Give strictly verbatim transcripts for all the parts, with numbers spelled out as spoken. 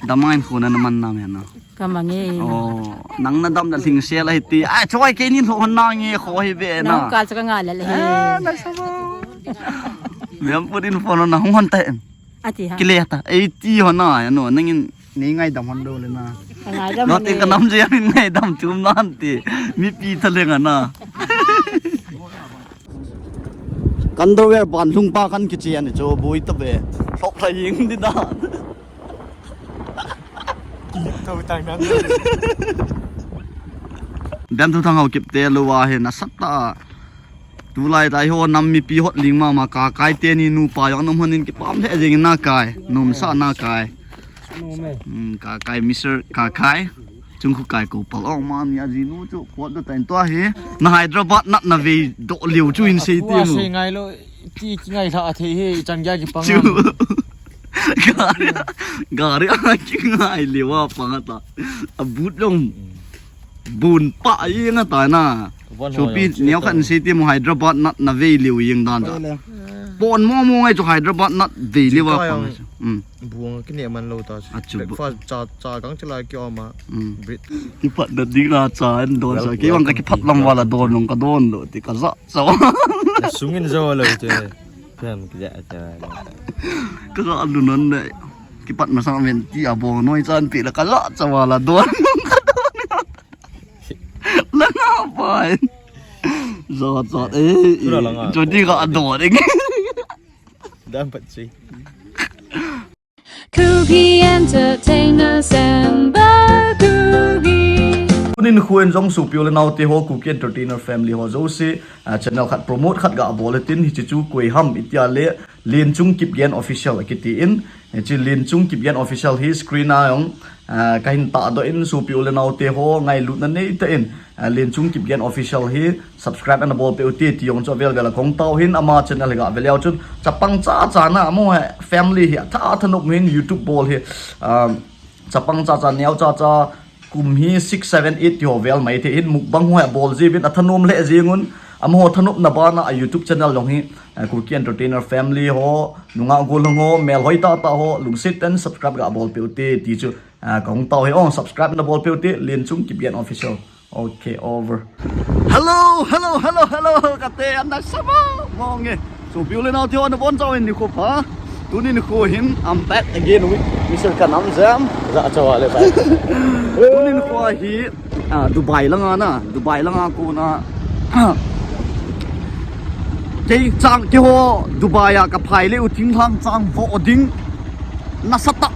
Dam in khun na man nam ya na. Ka mang e. Oh, nang na dam da hling sel ahi ti. Ai, choi keini lho hon na nge kho hi be na. Nang ka cha ka nga le le he. Ah, na sa ba. Miam put in phone na hung hon ta em. Ati ha. Kile ta. Ei ti hon na ya no. Nangin ni ngaidam hon do le na. Ngaidam. No te ka nam je min ngaidam chum nan ti. Mipi tha le nga na. Underwear ban lhung pa kan kichi ani chu bui ta be. Lhok la ying di da. Thau tai nang. Dam thu thang hau kip te lo wa he na sat ta. Tulai tai ho nam mipi hot ling mama Kakai teni nupa jong nom honin kipam le jing na kai. Nom sa na kai. Nom e. Hmm, Kakai, Mister Kakai. Chung khu kai ko pal ong man ya ji nu chu pot da tain tua he. Na Hyderabad nat na ve do liu chu in sei ti mu. Sei ngai lo ti ki ngai tha thei he chan gya ki pang. Chu. Gari, gari a ki ngai liu a pang ta. A but long. Bun pa yeng a ta na. Sopi neo khan sei ti mu Hyderabad nat na ve liu yeng dan ta. Pon mo mo ngai chu Hyderabad nat ve liu a pang. Hmm. Buang kine man lo ta. Achu bu. Breakfast cha cha kang chila ki oma. Hmm. Bit. Kipat da ding la cha an don sa. Welcome, ki wang ka kipat lam wala don long ka don lo ti ka za. Sa. Sungin zo lo te. Pem ki ja cha. Ka za lu non ne. Kipat ma sang men ti a bo noi chan pi la ka za cha wala don. La na pai. Zo zo e. Jodi ka don. Dam pat si. Kuki Entertainers and the Kuki. Tunin khuen jong sopi u le nao te ho Kuki Entertainer family ho jouse, ah, channel khat promote khat ga bol tin hiche chu koi ham itia le Lenchung Kipgen Official kiti in, hiche Lenchung Kipgen Official hi screen a jong, ah, kahin tahdoh in sopi u le nao te ho ngailutna nei tah in, ah, Lenchung Kipgen Official hi subscribe ana bol peh u te ti jong chu avel vel a kong tao hin ama channel hi ga vel leu chun chapang cha cha na amo he family hi atha thanop hin YouTube bol hi, um, chapang cha cha neo cha cha kum hi six, seven, eight ti ho vel mai the hin mukbang ho he bol ji vin athanom le jing un amo ho thanop na bana a YouTube channel jong hi, uh, Kuki Entertainer family ho nunga gol ho mel hoi ta ta ho lungset ten subscribe ga bol peh u te ti chu, uh, kong tao hi ong subscribe na bol peh u te Lenchung Kipgen Official. Okay, over. Hello, hello, hello, hello. Kate ana sabo. Mong e. Sopi u le nao te ho ana bon chau in ni khu pa. Tunin khu hin I'm back again with Mister Kanam Jam. Za chawa le bai. Tunin khu hi, ah, Dubai langa na, Dubai langa khu na. Ah. Kei chang kei ho Dubai a ka phai le u thing hlang chang vo ding. Nasatah.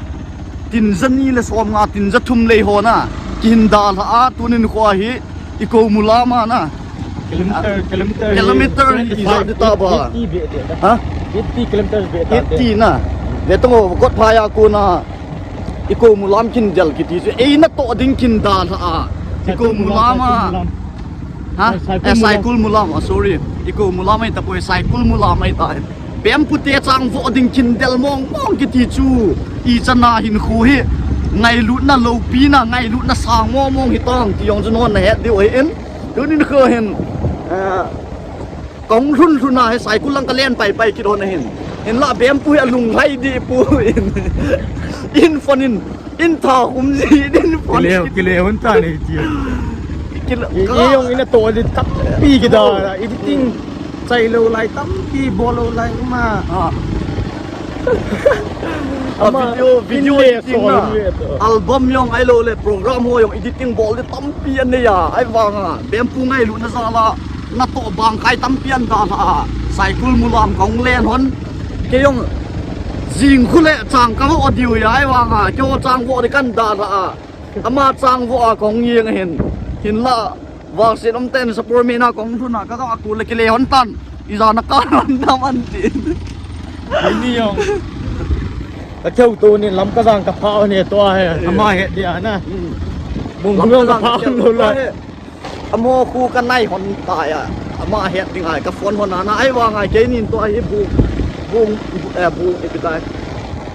Tin ja ni le som nga, tin ja thum lei ho na. Kihin dalha a, tunin khu hi, i ko mu lam a na. Kilometer, kilometer. Kilometer hi, hi ja di ta ba. Eighty be de da. Ha? Eighty kilometers be ta. Eighty na. Le tong o, kot phai a khu na. I ko mu lam kin del kiti chu. Ei na to ding kin dalha a. I ko mu lam a. Ha? Saikul, eh, Saikul Mulam. Mulam. Ah, sorry. I ko Mulam ai ta poi, Saikul Mulam ai ta. Bempu te chang vo ding kin del mong mong kiti chu. I chana hin khu hi. Ngailutna lopi na, ngailutna sang mong mong hi tang ti jong chu non na het diu ahi in. Tunin khu hin. Eh, kong lhun lhun a hi Saikul lang ka len pai pai kit hon ahin. Hinla bempu hi alung lai di pu in. In phone in. In tha khum ji din phone. Kile, kile hon ta nei ti. Kile. I, i jong ina to di tampi kida. Editing chai lo lai tampi bol lo lai ma. Ha. A ama video, video in le editing so na. Album jong ai lo le program ho jong editing bol di tampi anei a. Ai vanga. Bempu ngailutna jal a. Na to bang kai tampi an dalha a. Saikul Mulam kong len hon. Kei jong jing khu le chang ka vo diu ya ai vanga. Kei ho chang vo di kan dalha a. Ama chang vo a kong yeng hin. Hinla vangset um ten support me na kong thuna ka ka ku le kile hon tan. I ja na ka hon dam an tin. Ni jong. Ka keu to ni lam ka jang ka pha ni to a he. Ama he dia na. Hmm. Bung lam bung ka jang ka pha keu lo to la. He. Amo khu ka nai hon ta ya. Ama het ding ai ka phone hon ana ai vang ai kei nin to ai bu bu eh bu ipi tai.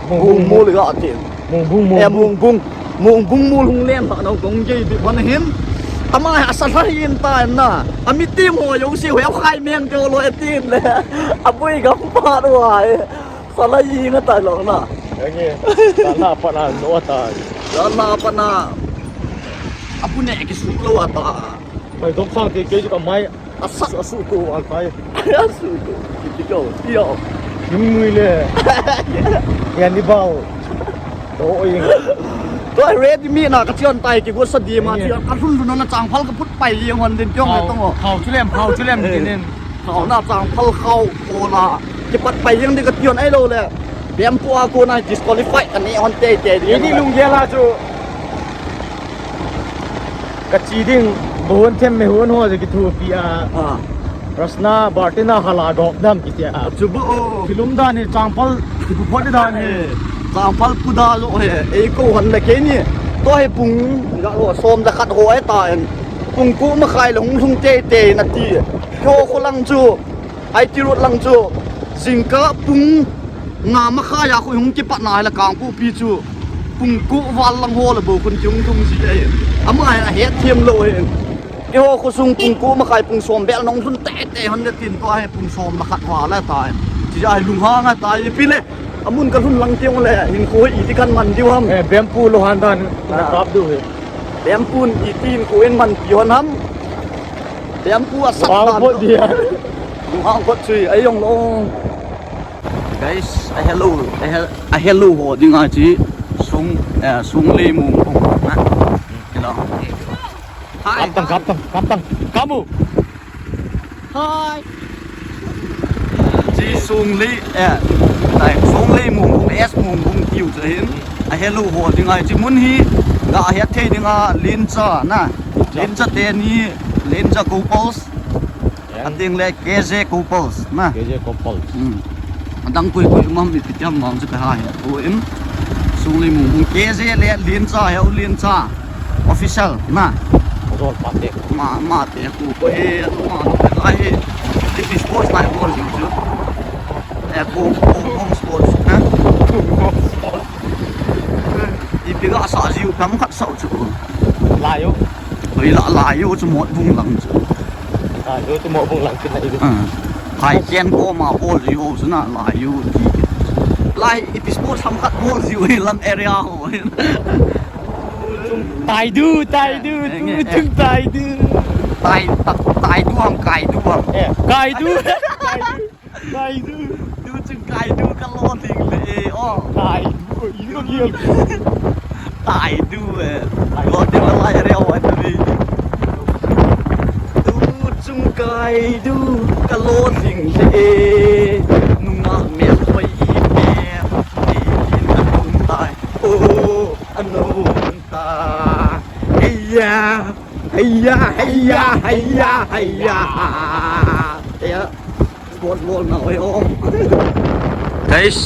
Bung, bung, bung mul ga ti. Bung, bung, bung, eh, bung, bung. Bung, bung mul hung len ta nau kong gei di hon hin. Ama a sa la hin ta na. Ami ti mo yo si ho khai meng te lo e tin le. A bui gam pa ro ai. Sa la yi nga ta lo na. Ange, dala pana no ata. Dala pana. Apu ne kisu lo ata. Mai dom sang te ke ka mai. Asa. Asu ko an pai. Asu ko. Kiti ko. Yo. Yung mui le. Yan ni bao. To ing. To ready mi na ka chion tai ki go sa di ma chi ka lhun lhun na chang phal ka phut pai yang hon din kyong le tong o. Khau chulem, khau chulem kinin. Khau na chang phal khau ko la. Ki pat pai yang di ka chion ai lo le. Bem pu a ko na disqualify ka ni hon te te di. Ini lung gela chu. Ka chi ding, buhon them me hon ho je ki thu pi a. Ah. Rasna Bartina hala gok dam ki tia. Chu bu o. Kilum dan ni changpal, ki bu phot dan ni. Changpal pu da lo he. Ei ko han le ke ni. To he pung, ga lo som da khat ho ai ta en. Pung ku ma khai lo hung hung te te na ti. Ko ko lang chu. Ai ti rut lang chu. Jingka pung nga ma khai a khu hung ki pat na la kang pu pi chu. Pung ku val lang ho le bo kun ki hung thum si ai. Ama ai a het thiam lo he. Keiho khosung pung ko makai pung som bel nong lhun tete hon le tin tua hi pung som na khat val a tai. Chi a hi lunghang a tai pi le. Amun ka lhun lang tiang le hinkho hi iti kan man diu ham. Eh, bem pu lo han dan na kap diu hi. Bem pu iti hinkho in man pi hon ham. Bem pu a sat dan. Lunghang phot dia. Lunghang phot chui ai yong lo. Guys, a hello, a hel-, a hello ho ding a chi sung, eh, sung le mung mung na. Hello. Hai. Kaptang, kaptang, kaptang, kamu. Hai. Chi sung le, eh, tai, sung le mung mung, es mung mung tiu cha hin. A hello ho ding a chi mun hi, ga het thei ding a Lincha na. Lincha te ni, Lincha couples. Ating le K J couples na. K J couples. Hmm. Adang koi koi um ham ipi ti ham vang chu ka ha hi. Ko in. Sung le mung mung K J le Lincha he u Lincha. Official na. Ko pa te. Ma, ma te ko ko e, ma ko ka he. Ti sports na ko ju. E ko, ko home sports na. Ipi ga sa jiu kam khat sau chu. Lai u. Hoi la, lai u chu mot bung lang chu. Lai u chu mot bung lang chu lai u. Ah. Hai ken ko ma bol ji ho chu na lai u ti. Lai ipi sport ham khat bol ji u hi lam area ho. Tai du, tai du, eh, tu eh, chung tai du. Tai, ta-, tai du ham, kai du ham. Eh, kai du. Kai du. Kai du. Tu chung kai du ka lo ding le, eh, oh. Kai du, oi, oi, oi. Tai du, eh. Lo ding la lai re, oi, tu bi. Tu chung kai du ka lo ding le, eh. Nunga me hoi i me. Ei din ka tung tai. Oh, ano ta. Hey ya. Hey ya, hey ya, hey ya, hey ya. Hey ya. Sport ball na oi om. Guys,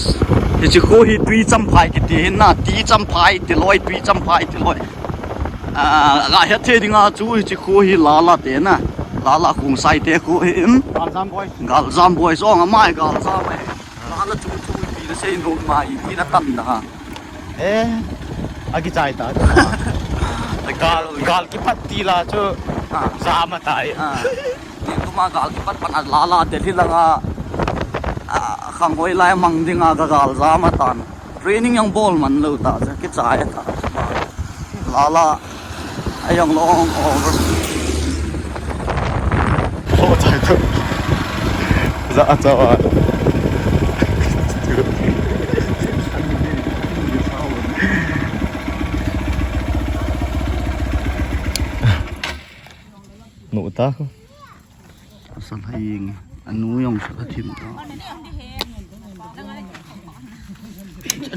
hichi kho hi Tui Champhai kiti hin na, Tui Champhai ti loi, Tui Champhai ti loi. Ah, ga het thei dinga chu hichi kho hi Lala te na. Lala Khongsai te kho hi in. Galjam boy. Galjam boy song amai Galjam ai. Lala chu chu pi na sei no mai ti na tan da. Eh, akichai ta. Gal, gal kipat ti la chu. Ah. Jam atai. Ah. Ni tuma gal kipat pan a Lala Delhi langa, ah, khang hoi lai mang dinga ga gal jam atan. Training jong bol man lou ta, kichai ta. Lala, a jong long over. Oh, chai tu. Za a chawa. Nu ta ko. Asal hai nge. Anu jong sa thim ta.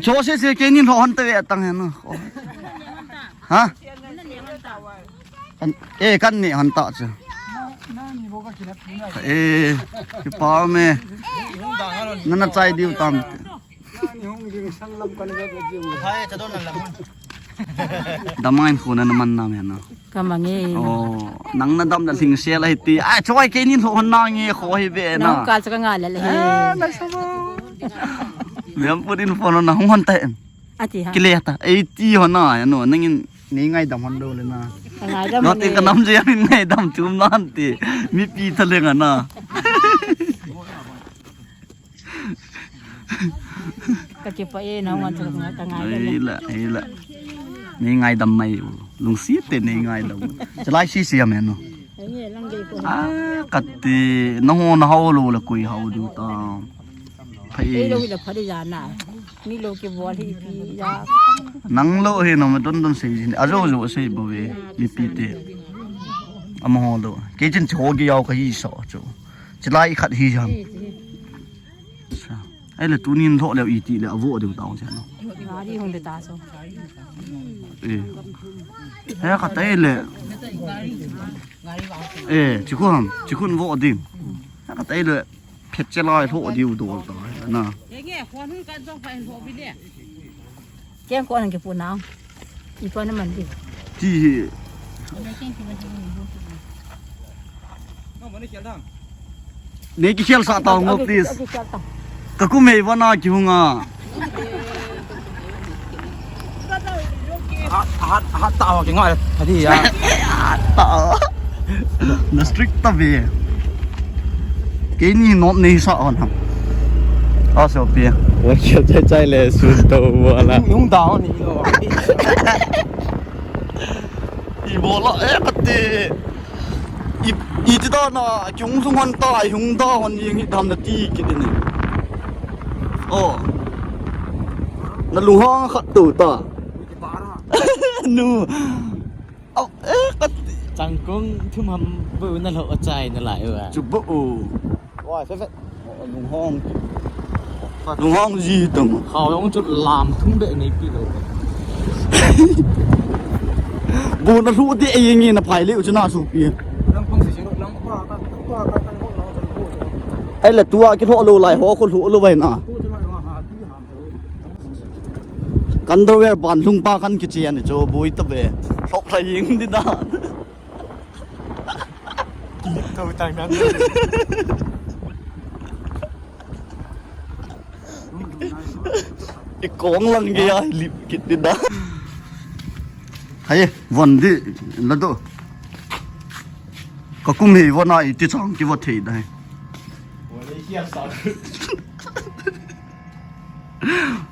Cho se se ke ni lhon ta ve tang he na. Ha? Kan, eh, kan ni han ta chu. Eh, ki pa me. Nana chai diu tam. Damain khu na naman na me na. Ka mange. Oh, nang na dam na lhing se la hiti. Ai, choi ke ni lhon na nge kho hi be na. Nang ka cha ka nga le le he. Ah, na sa mo. Mem put in phone na hung hon ta em. Ati ha. Kile ta. Ei ti hon na, ya no, nangin ni ngaidam hon lou le na. Ngaidam. No te ka nam je ni ngaidam chum nan ti. Mipi tha le nga na. Ka kipah e, nangho ngan chu ka ngai, ka ngai. Ei la, ei la. Nei ngaidam mai u. Lungset tah in nei ngaidam u. Chalai sisi ham e no. Ei nge lang gei ko. Ah, kati, nangho na hao lou le koi hao diu ta. Phai. Ei lou hi la pha di ja na. Mi lou kibol hi pi ja. Nang lou hi no me don don sei jin. Ajo jo sei bou ve. Mipi te. Amaho lou. Kei chin chu ho gi yau ka hi so chu. Chalai khat hi jam. Sa. Ei le tunin lhoh leu iti le avoh diu ta ong sia no. Gari hung de ta so. Eh. He ka tai le. Eh, chikhun, chikhun voh ding. He ka tai le. Phet chalai lhoh diu dol ta na. Keng ko nang kipu nang. Ipa naman di. Ti hi. Nei kikhel sah tau ngo, please. Ka kum hei vana kihung a. Hat, hat, hat tau ki ngai. Hadi ya. Hat tau. Na strict ta ve. Keini not nei sa on ham. A so pi. Wa kya chai chai le sun to wala. Yung down ni lo. I bola e kati. I, i ti da na, ki hung sung hon ta, i hung da hon jing hi tham na ti kit ni. Oh. Na lu hang khat tu ta. Nu. Au, eh, kati. Changkong thum ham bu na lo a chai na lai wa. Chu bu. Wa, fe fe. Lunghong. Lunghong ji tung. Khao jong chu lam thum beh nei pi lo. Bu na lhu de ei nge na phai le u chu na su pi. Ei le tua ki lho lo lai ho ko lho lo vai na. Kan do wer ban lhung pa kan ki chian chu bui ta be. Lhok la ying di da. Tau tang nan. I kong lang ge ya lip kit di da. Hai, von di la do. Ka kum hei von a i ti chang ki va thei da.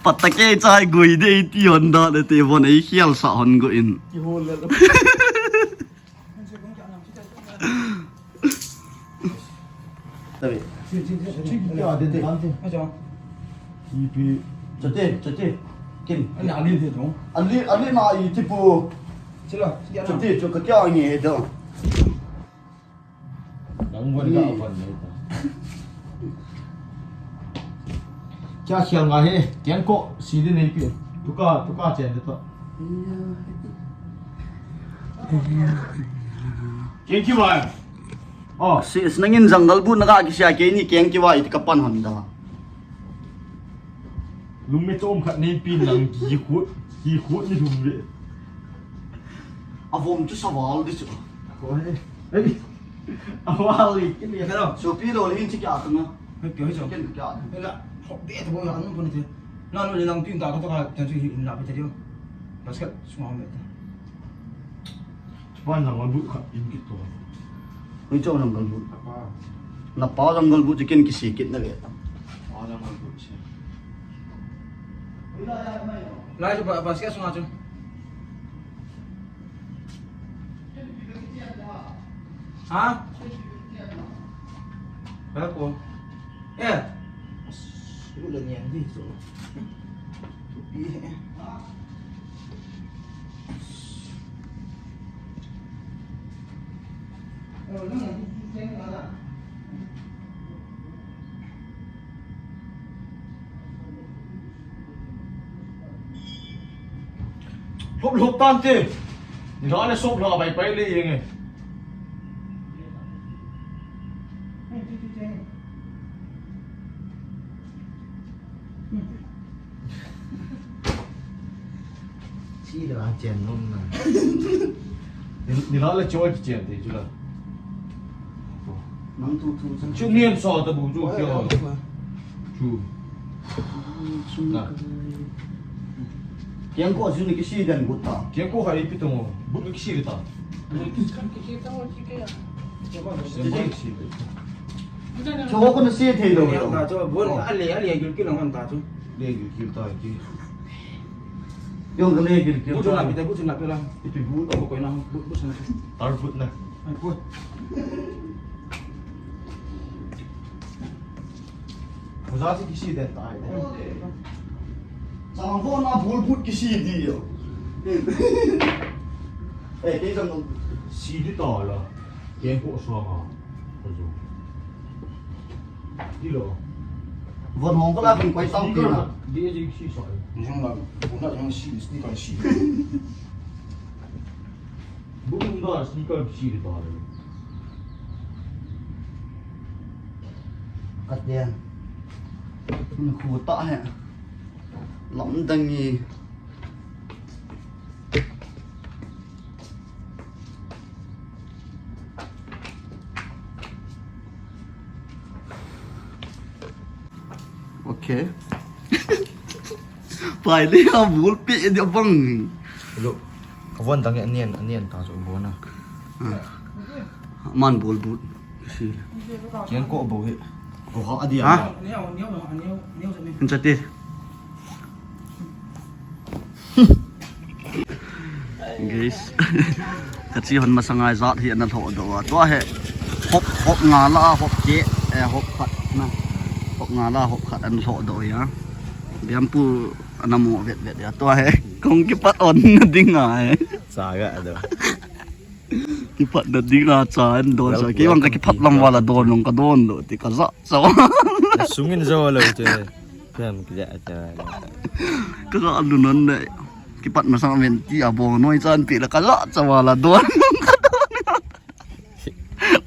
Patake chai goi de ti hon da le te von ei khial sa hon go in. Ki hol le. Tabi. Chate, chate. Kin. Ali, ali na i tipu. Chate, chu ka kya nge do. Nang von ka von nei ta. Kya khial nga he, keng ko, si di nei pi. Tuka, tuka chen de to. Keng ki vai. Oh, si, nangin jungle boot na ka kisia keini keng ki vai ka pan hon da. Lum me chom khat nei pi nang ki khut, ki khut ni lum le. Avom chu saval di chu. Ko he. Ei. Awal li, kin ni. Hello. Sopi lo le hin chi kya tanga. Hei, kya hi so? Ken kya. Ela, thok de to ya an pon te. Na no le lang tin ta ka to ka tan chi in la pe te dio. Basket suma me te. Chupan lang bu kha in ki to. Hei, chau lang bu. Apa. Na pa lang bu chi ken ki si kit na ve ta. Pa lang bu chi. Lai chu ba, basket sunga chu. Ha? Ba ko. Eh. Lu le nian di so. Lhop lhop tan te. Ni la le sop la bai pai le yeng e. Chi la chen nom na. Ni, ni la le choi ki chen te chu la. Nang tu tu chang. Chu nian sa ta bu chu kya. Chu. Chu. Na. Kiang ko chu ni ki si den gut ta. Kiang ko hai pi tong. Bu ki si ta. Chu ko na si thei lo. Ta chu bu a le a le gil ki lang ta chu. Lei gil gil ta ki. Jong ka lei gil gil ta. Bu chun la pi te, bu chun la pi la. Ipi bu? Abu koi na, bu, bu chun la pi. Tar bu na. Ai bu. Moja si kisi den tai. Chang ho na bul but kisi di yo. Eh, kei jang si di ta la. Kei ko sa ma. Ko jo. Di lo. Von hong ko la kon koi tau ti na. Di ji si sa. Ni jong la, bu na jong si, si kon si. Bu na si kon si di ta la. Ka tian. Ni khu ta he. Lam dang ngi. Okay. Pai le ha bul pi de bang. Lo. Ka von dang anian, anian ta so bona. Ah. Man bul but. Si. Kian ko bo he. Ko ha adia. Ha? Inchate. Guys. Ka chi hon masanga jat hi ana lhoh doh a. Tua he. Hop, hop nga la, hop ke, eh, hop khat na. Hop nga la, hop khat ana lhoh doh a. Biampu ana mo vet vet a. Tua he. Kong kipat on na ding a he. Sa ga do. Kipat na ding a cha an don sa. Kei vang ka kipat lang vala don long ka don lo ti ka ja cha. Sungin jo lo te. Pem ki ja cha. Ka ja lu non ne. Kipat masang ven ti a bong noi chan pi la ka ja cha vala don.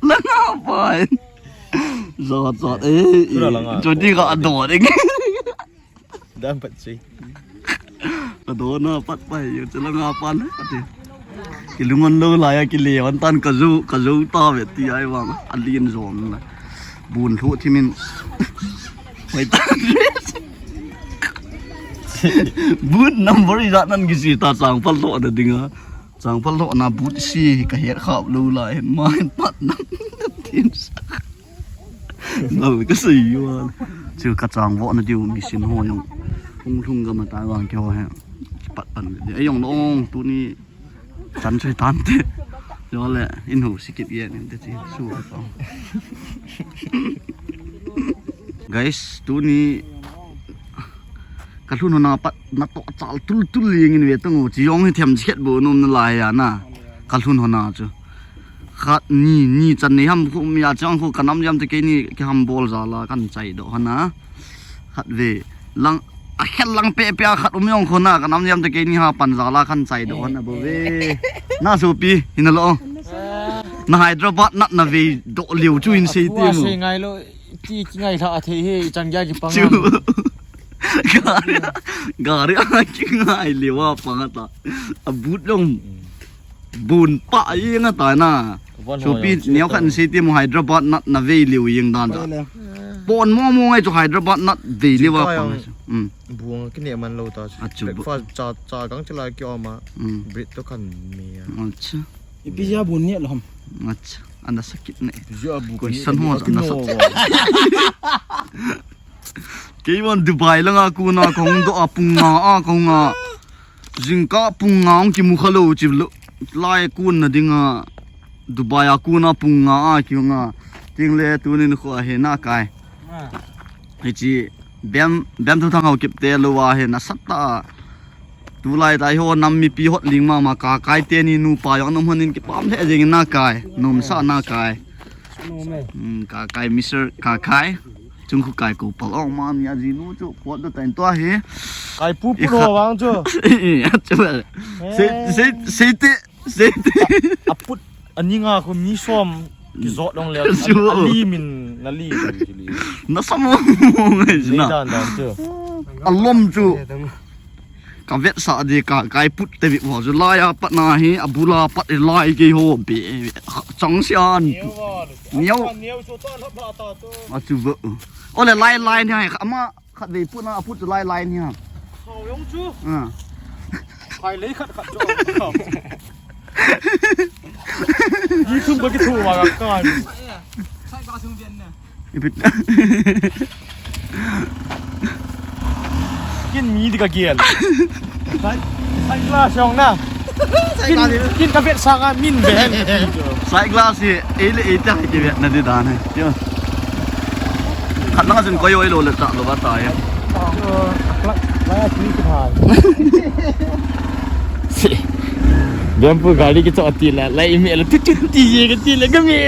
La na pai. Jo jo eh. Cho di ka don. Dam pat chui. Ka don a pat pai, yo, chila nga pan, ati. Ki lungon lo la ya, ki le wan tan ka ju, ka ju ta ve ti ai vang, a lin zon na. Bun thu thi min. Pai ta. Bun number i ja nan ki si ta chang pal lo da ding a. Chang pal lo na but si ka het khap lo la hin ma hin pat nan. Tin sa. Lo ka sei yo. Chu ka chang vo na diu mi sin ho jong. Hung lhung ga ma ta vang ke ho he. Pat pan de. Ai jong lo ong tu ni chan choi tan te. Yo le in ho si kip ye ni te chi su ka pa. Guys, tu ni ka lhun ho na pat na to chal tul tul jing in ve tang o. Chi jong hi them chet bo nom na lai ya na. Ka lhun ho na chu. Khat ni, ni chan nei ham khu mi a chang khu ka nam jam te kei ni ki ham bol ja la kan chai doh hana. Khat ve lang a khel lang pe pe a khat um jong khu na ka nam jam te kei ni ha pan ja la kan chai doh hana bo ve. Na so pi hin lo. Na Hyderabad nat na ve doh liu chu in sei ti mu. Sei ngai lo ti ki ngai tha a thei he chan gya ki pang. Chu. Gari, gari a ki ngai liu a pang ta. A but jong. Bun pa jeng a ta na. Ka von ho. Sopi jong neo khat chu. Sei ti mo Hyderabad nat na vei liu jeng dan ja. Pai le. Pon mo mo ngai chu Hyderabad nat vei liu a pang. Hmm. Buang kine man lo ta chu. Achu bu. Breakfast cha, cha gang chila ki oma. Hmm. Bread to khan me a. Acha. Ipi ja bun ni lo ham. Acha. Ana sakit ne. Ipi ja bu. Koi san ho ana sakit. Keiman Dubai langa kuna kong do a pung nga a kong a. Jingkah pung nga ong kimu kha lo chi lo. Lai kun na dinga Dubai a kuna pung nga a ki nga. Ting le tunin khu a he na kai. Ah. Hichi bem, bem thu thang hau kip te lo a he na sat ta. Tulai tai ho nam mipi hot ling mama ka kai te ni nupa jong nom hon in kipam lheh jeng in na kai. Nom sa na kai. Nom e. Hmm, ka kai Mister Ka kai. Chung khu kai ko pal ong ma ni a ji nu chu pot do tain tua hi. Kai pu pu lo wang chu. I kha. I, a chu. Eh. Sei, sei, sei te, sei te. A, a put a ni nga khu mi som ki jot dong le. Chu. A, a li min na li chu li. Na sa mo mo ngai na. Nei dan dan chu. A lom chu. Ka vetsah di ka, kai put te vi vo chu lai a pat na hi, a bul a pat hi lai kei ho be, chang sian. Neo. A chu vo. Ole lai lai ni hai, ama khat vei put na, a put chu lai lai ni ha. Khau jong chu. Ah. Khai lei khat khat chu. Yi thum ba ki thu wa ka kan. Sai ka sung den na. Ipi. Min mi di ka gel. Sunglass jong na. Kin, kin ka vet sanga min ve hen. Sunglass hi ei le ei te kivetna di dan ahi. Khat langa chun koi oi lou le ta lou va ta e. Bempu gari kicho ti la, lai mi la tut tut ti je ka ti la ka mi.